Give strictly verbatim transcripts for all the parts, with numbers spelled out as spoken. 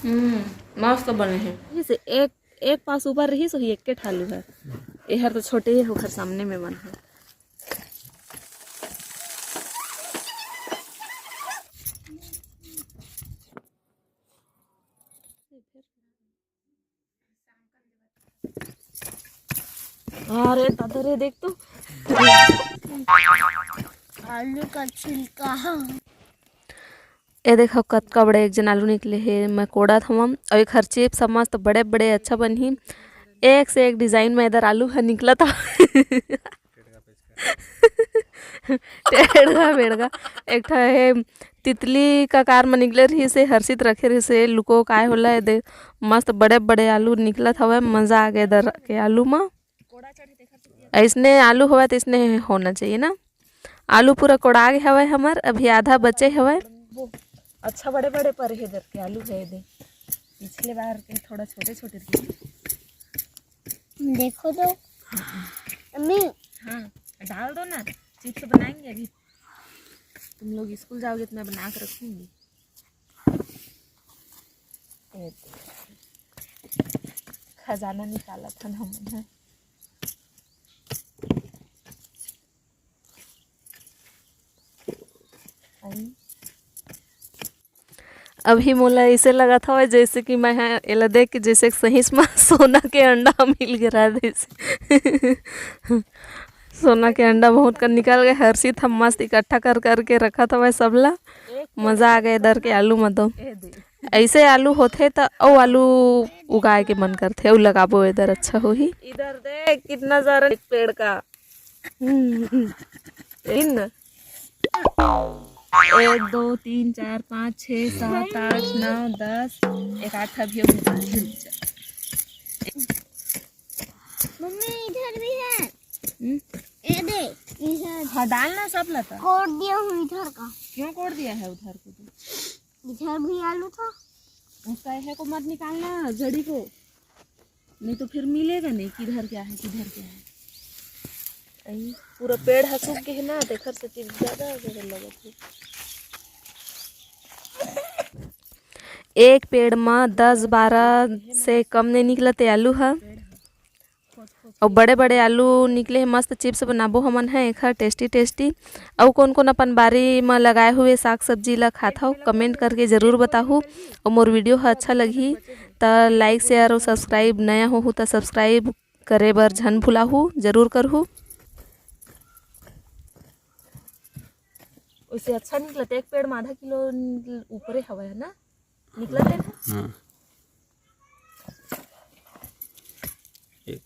हम्म, मस्त बने हे। इसे एक, एक पास ऊपर रही, सो ही एक के ठालू है। एहर तो छोटे ही, ओखर सामने में मन है। अरे दादा रे, देख तो। आलू का छिलका। ए देखो, कतका बड़े एक जन आलू निकले हे। मैं कोड़त हवं, अउ एखर चिप्स ह मस्त बड़े बड़े अच्छा बनही। एक से एक डिजाइन में इधर आलू ह निकलत हवय। टेढ़ा बेड़गा, एक ठा हे तितली का कार म निकले रहिस हे, हर्षित रखे रहिस हे, लुको काय होला ए दे, मस्त बड़े बड़े आलू निकलत हवय, मजा आ गए इधर के आलू म। अइसने आलू होवय त अइसने होना चाहिए ना। आलू पूरा कोड़ा गे हवय हमर, अभी आधा बचे हवय। अच्छा बड़े बड़े परे हे इधर के आलू हे दे, पिछले बार के थोड़ा छोटे छोटे रहे। देखो तो अम्मी। हाँ, डाल दो ना, चिप्स बनाएंगे अभी। तुम लोग स्कूल जाओगे तो मैं बना के रखूंगी। ये देखो, खजाना निकाला था ना हमन, है। अभी मोला ऐसे लगत हवय, जैसे कि मैं ह एला देख के जैसे सहीच म सोना के अंडा मिल गे रहा जैसे। सोना के अंडा बहुत कन निकल गए, हर्षित हम मस्त इकट्ठा कर करके रखत हवय सबला। मजा आ गए इधर के आलू म तो। ऐसे आलू होथे त अउ आलू उगाए के मन करथे, अउ लगाबो इधर, अच्छा होही। इधर देख कितना सारा पेड़ का। तीन। एक, दो, तीन, चार, पाँच, छः, सात, आठ, नौ, दस। एक आठ अभी अभी बाकी। मम्मी, इधर भी है। हम्म? ये दे, इधर। हाँ, डालना सब लता। कोड़ दिया हूँ इधर का। क्यों कोड़ दिया है उधर को तो? इधर भी आलू था। उसका है को मत निकालना, जड़ी को। नहीं तो फिर मिलेगा नहीं, किधर क्या है, किधर क्या है। अई, पूरा पेड़ ह सूख गे हे ना, तेखर सेती ज्यादा जहर लगत हे। एक पेड़ म दस बारह से कम नहीं निकलत हे आलू ह। अउ बड़े-बड़े आलू निकले हे, मस्त चिप्स बनाबो हमन ह एखर, टेस्टी टेस्टी। अउ कोन-कोन अपन बारी म लगाए हुए साग सब्जी ला खाथव, कमेंट करके जरूर बताहू। अउ मोर वीडियो ह अच्छा लगही त लाइक, शेयर अउ सब्सक्राइब, नया होहू त सब्सक्राइब करे बर झन भुलाहू, जरूर करहू। ओइसे अच्छा निकलत, एक पेड़ म आधा किलो ऊपरे हवय, है ना? निकलत हे ना? हाँ। एक।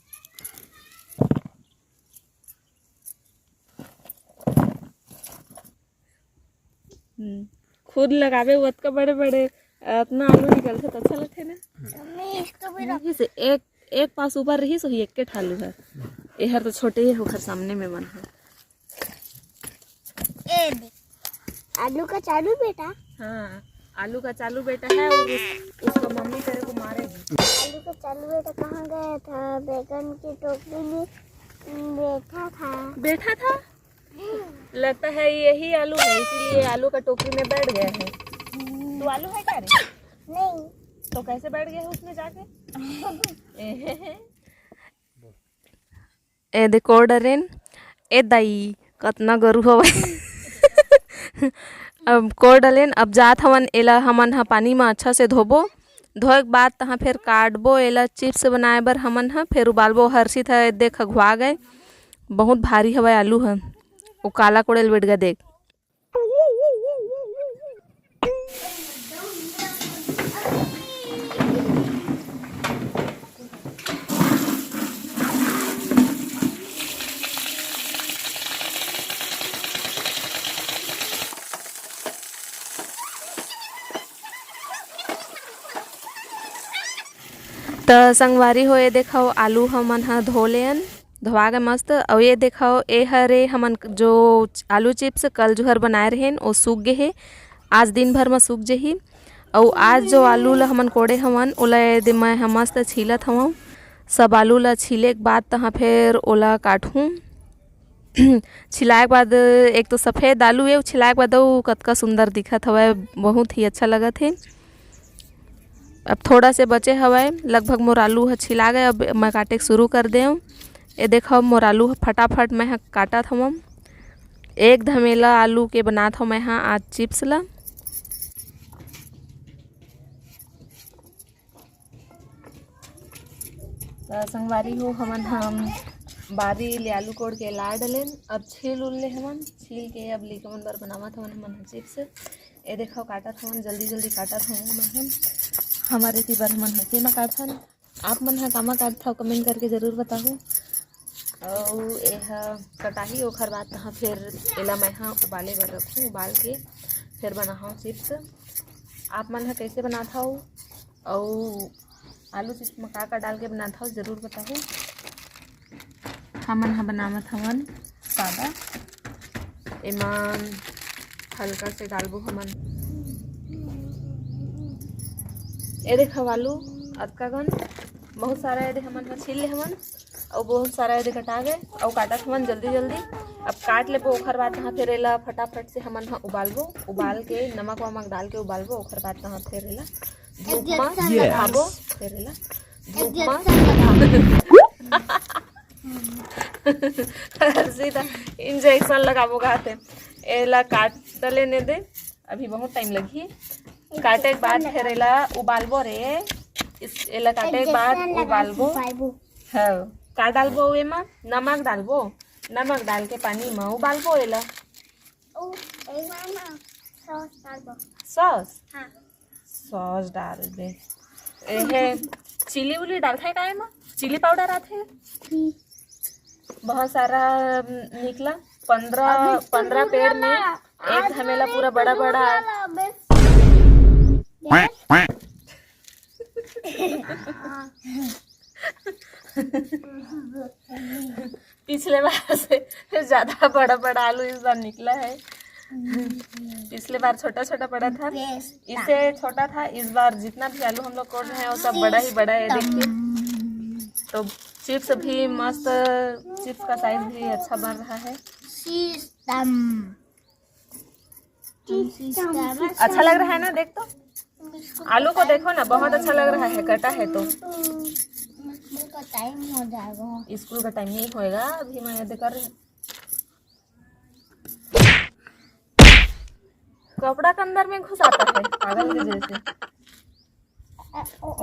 हम्म। खुद लगाबे, वो अतका बड़े-बड़े, अतना आलू निकलथे, त अच्छा लगथे ना? मम्मी, इसको भी रख। यही से एक, एक पास ऊपर रही, सो ही एक के ठालू है। एहर तो छोटे ही है, ओखर सामने में मन है। ए दे। आलू का चालू बेटा। हाँ, आलू का चालू बेटा है और उस, उसका मम्मी तेरे को मारेगी। आलू का चालू बेटा कहाँ गया था? बैगन की टोकरी में बैठा था। बैठा था? लगता है यही आलू है, इसीलिए आलू का टोकरी में बैठ गया है। तो आलू है क्या रे? नहीं। तो कैसे बैठ गया है उसमें जाके? ए दे कोड़ डरेन। ए दाई, कतना गरु हवय। अब कोड़ डलेन, अब जात हवन, एला हमन ह पानी म अच्छा से धोबो। धोए के बाद तहाँ फेर काटबो एला, चिप्स बनाए बर हमन ह फेर उबालबो। हर्षित ह ए दे खघवा गए, बहुत भारी हवय आलू ह। ओ काला कोड़े ल बैठ गे देख। त संगवारी हो, ये देखव, आलू हमन ह धो लेन, धोवा के मस्त। अउ ये देखव, ए हरे हमन जो च-, आलू चिप्स कल जुहर बनाए रहेन, ओ सूख गे हे। आज दिन भर म सूख जही। अउ आज जो आलू ल हमन कोड़े हवन, ओला ये दे मैं ह मस्त छीलत हवं। सब आलू ल छीले के बाद तहाँ फेर ओला काटहूँ। छिलाए के बाद एक तो सफेद आलू ए, छिलाए के बाद अउ कतका सुंदर दिखत हवय, बहुत ही अच्छा लगत हे। अब थोड़ा से बचे हवय, लगभग मोर आलू ह छिला गए। अब मैं काटे के शुरू कर देव। ये देखो, मोर आलू ह फटाफट मैं ह काटत हवं। एक धमेला आलू के बनात हव मैं ह आज चिप्स ला। त संगवारी हो, हमन हम बारी ले आलू कोड़ के ला डलेन। अब छील उल ले हमन, छील के अब लइका मन बर बनावत हवन हमन ह चिप्स। ए देखो, काटत हवन, जल्दी जल्दी काटत हवन हमन ह। हमर इति बर हमन ह केमा काटथन, आप मन ह कामा काटथव, कमेंट करके जरूर बताहू। अउ एह कटाही, ओखर बाद तहाँ फिर एला मैं ह उबाले बर रखूँ, उबाल के फिर बनाहूँ चिप्स। आप मन ह कइसे बनाथव अउ आलू चिप्स म का का डाल के बनाथव, जरूर बताहू। हमन ह बनावत हवन सादा, एमा हल्का से डालबो हमन। ए देखव आलू, अतका कन बहुत सारा ए दे हमन ह छील ले हवन, अउ बहुत सारा ए दे कटा गए, अउ काटत हवन जल्दी जल्दी। अब काट लेबो, ओखर बाद तहाँ फिर एला फटाफट से हमन ह उबालबो, उबाल के नमक वमक डाल के उबालबो, ओखर बाद तहाँ फिर एला धूप म ये। लगाबो, फिर एला धूप म सीधा इंजेक्शन लगाबो कहते। एला काट लेने दे, अभी बहुत टाइम लगही। काटे के बाद फिर एला उबालबो रे। इस, एला काटे के बाद उबालबो। हाँ, का डालबो एमा? नमक डालबो। नमक डाल के पानी म उबालबो एला। सॉस डालबो। सॉस? हाँ। सॉस डालबे। एहे, चिली उली डालथे का एमा? चिली पाउडर आथे? हम्म। बहुत सारा, अम, निकला। पंद्रह, अभी तो पंद्रह पेड़ में निकला। एक धमेला पूरा बड़ा बड़ा। पिछले बार से ज्यादा बड़ा बड़ा आलू इस बार निकला है। पिछले बार छोटा छोटा पड़ा था, इससे छोटा था। इस बार जितना भी आलू हम लोग कोड़ रहे हैं, वो सब बड़ा ही बड़ा है। देखिए, तो चिप्स भी मस्त, चिप्स का साइज भी अच्छा बन रहा है। अच्छा लग रहा है ना? देख तो, आलू को देखो ना, बहुत अच्छा लग रहा है, कटा है तो। स्कूल का टाइम हो जाएगा। स्कूल का टाइम नहीं होएगा, अभी मैं ये कर रही हूँ। कपड़ा के अंदर में घुसाता है, पागल के जैसे।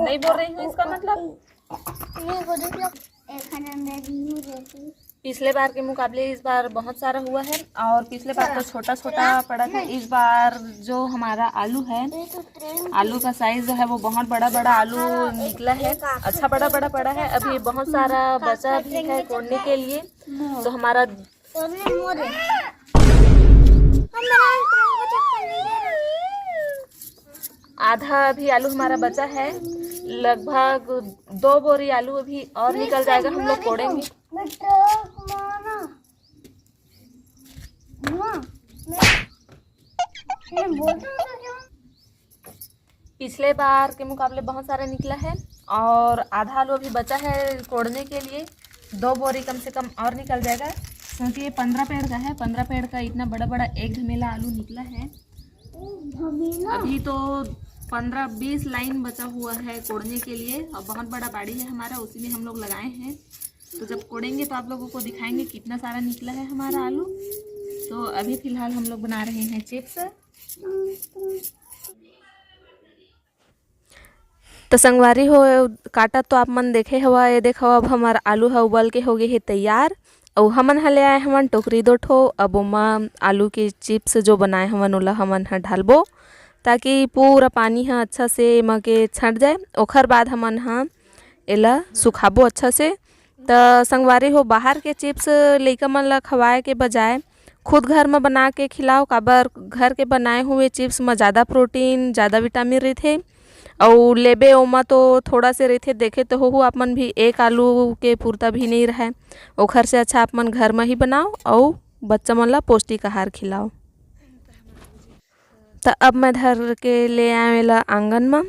नहीं बोल रही हूँ, इसका मतलब। पिछले बार के मुकाबले इस बार बहुत सारा हुआ है, और पिछले बार तो छोटा छोटा पड़ा था। इस बार जो हमारा आलू है, आलू का साइज जो है वो बहुत बड़ा बड़ा आलू निकला है, अच्छा बड़ा बड़ा पड़ा है। अभी बहुत सारा बचा भी है कोड़ने के लिए, तो हमारा आधा अभी आलू हमारा बचा है, लगभग दो बोरी आलू अभी और निकल जाएगा, हम लोग कोड़ेंगे। पिछले बार के मुकाबले बहुत सारा निकला है और आधा आलू अभी बचा है कोड़ने के लिए। दो बोरी कम से कम और निकल जाएगा, क्योंकि ये पंद्रह पेड़ का है। पंद्रह पेड़ का इतना बड़ा बड़ा एक धमेला आलू निकला है। अभी तो पंद्रह बीस लाइन बचा हुआ है कोड़ने के लिए, और बहुत बड़ा बाड़ी है हमारा, उसी में हम लोग लगाए हैं। तो जब कोड़ेंगे तो आप लोगों को दिखाएंगे कितना सारा निकला है हमारा आलू। तो अभी फिलहाल हम लोग बना रहे हैं चिप्स। तो संगवारी हो, काटा तो आप मन देखे हवा, ये देखो, अब हमार आलू ह उबल के हो गए हे तैयार। अउ हमन ह ले आए हवन टोकरी दो ठो। अब ओमा आलू के चिप्स जो बनाए हवन, ओला हमन ह डालबो, ताकि पूरा पानी ह अच्छा से एमा के छंट जाए। ओखर बाद हमन ह एला सुखाबो अच्छा से। त संगवारी हो, बाहर के चिप्स लइका मन ल खवाए के बजाय खुद घर म बना के खिलाओ, काबर घर के बनाए हुए चिप्स म ज़्यादा प्रोटीन, ज़्यादा विटामिन रहिथे। अउ लेबे ओमा तो थोड़ा से रहिथे, देखे तो होहू आप मन भी, एक आलू के पुरता भी नहीं रहय। ओखर से अच्छा आप मन घर म ही बनाओ अउ बच्चा मन ला पौष्टिक आहार खिलाओ। त अब मैं धर के ले आए एला आंगन म।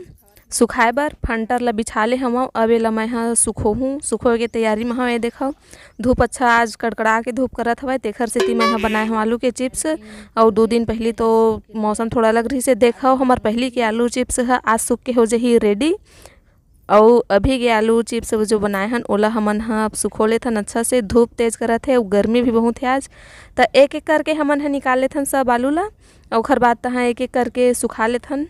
सुखाए बर फंटर ल बिछा ले हवं। अब एला मैं ह सुखोहूँ, सुखोए के तैयारी म हवं। ये देखव, धूप अच्छा आज कड़कड़ा के धूप करत हवय, तेखर सेती मैं ह बनाए हवं आलू के चिप्स। अउ दू दिन पहिली तो मौसम थोड़ा अलग रहिस हे। देखव, हमर पहिली के आलू चिप्स ह आज सुख के हो जही रेडी। अउ अभी के आलू चिप्स जो बनाए हन, ओला हमन ह अब सुखो लेथन अच्छा से। धूप तेज करत हे अउ गर्मी भी बहुत हे आज, त एक एक करके हमन ह निकाल लेथन सब आलू ला। अउ ओखर बाद तहाँ एक एक करके सुखा लेथन।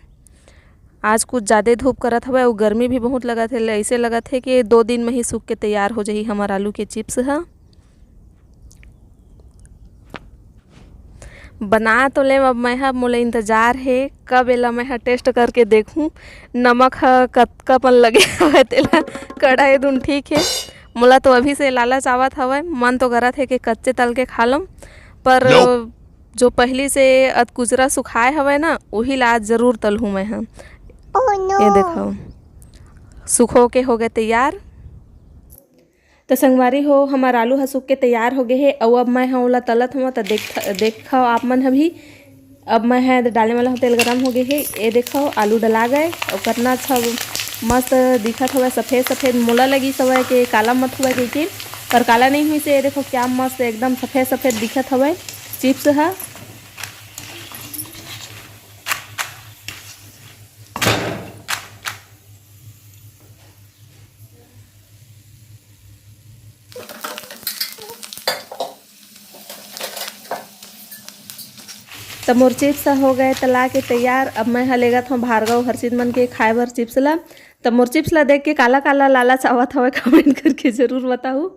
आज कुछ ज़्यादा धूप करत हवय अउ गर्मी भी बहुत लगत हे, अइसे लगत हे कि दो दिन में ही सूख के तैयार हो जाही हमर आलू के चिप्स ह। बना तो लेम अब मैं ह, मोला इंतजार हे कब एला मैं ह टेस्ट करके देखहूँ, नमक ह कतका पन लगे हवय तेला। कढ़ाई धुन ठीक हे, मोला तो अभी से लालच आवत हवय, मन तो करत हे कि कच्चे तल के खा लम, पर जो पहिली से अतकुचरा सुखाए हवय ना, उही ला आज जरूर तलहूँ मैं ह। ये देखव, सुखो के हो गए तैयार। त संगवारी हो, हमर आलू ह सूख के तैयार हो गे हे। अउ अब मैं ह ओला तलत हवं, त देख, देखव आप मन ह भी। अब मैं ह डाले वाला हूँ, तेल गरम हो गे हे। ये देखव, आलू डला गए अउ कतना अच्छा मस्त दिखत हवय, सफेद सफेद। मोला लगिस हवय के काला मत हुवय कहिके, पर काला नहीं हुई से। ये देखव, क्या मस्त एकदम सफेद सफेद दिखत हवय चिप्स ह। त मोर चिप्स ह हो गए तला के तैयार। अब मैं ह लेगत हूँ भार्गव हर्षित मन के खाए बर चिप्स ला। त मोर चिप्स ला देख के काला काला लालच आवत हवय, कमेंट करके जरूर बताहू।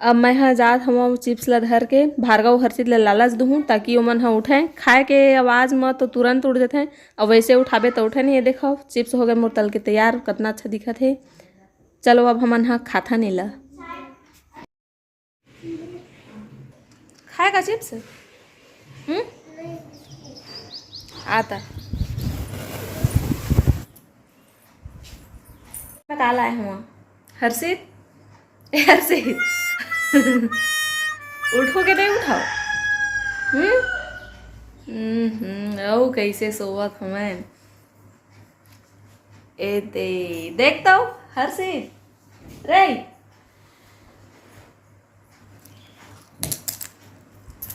अब मैं ह जात हवं चिप्स ला धर के भार्गव हर्षित ला लालच दुहूँ, ताकि ओमन ह उठे। खाए के आवाज म तो तुरंत उठ जथे, अउ वैसे उठाबे त उठे नहीं। ये देखव, चिप्स हो गए मोर तल के तैयार, कतना अच्छा दिखत हे। चलो अब हमन ह खाथन एला। खाएगा चिप्स? हम्म? आता। मैं का लाए हूँ? हर्षित? ए, हर्षित। उठो के नहीं उठाओ? हम्म? हम्म, हम्म, अउ कैसे सोवत हमें? ए दे, देख तो, हर्षित। रे।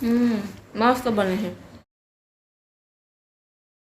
हम्म, मस्त बने हे।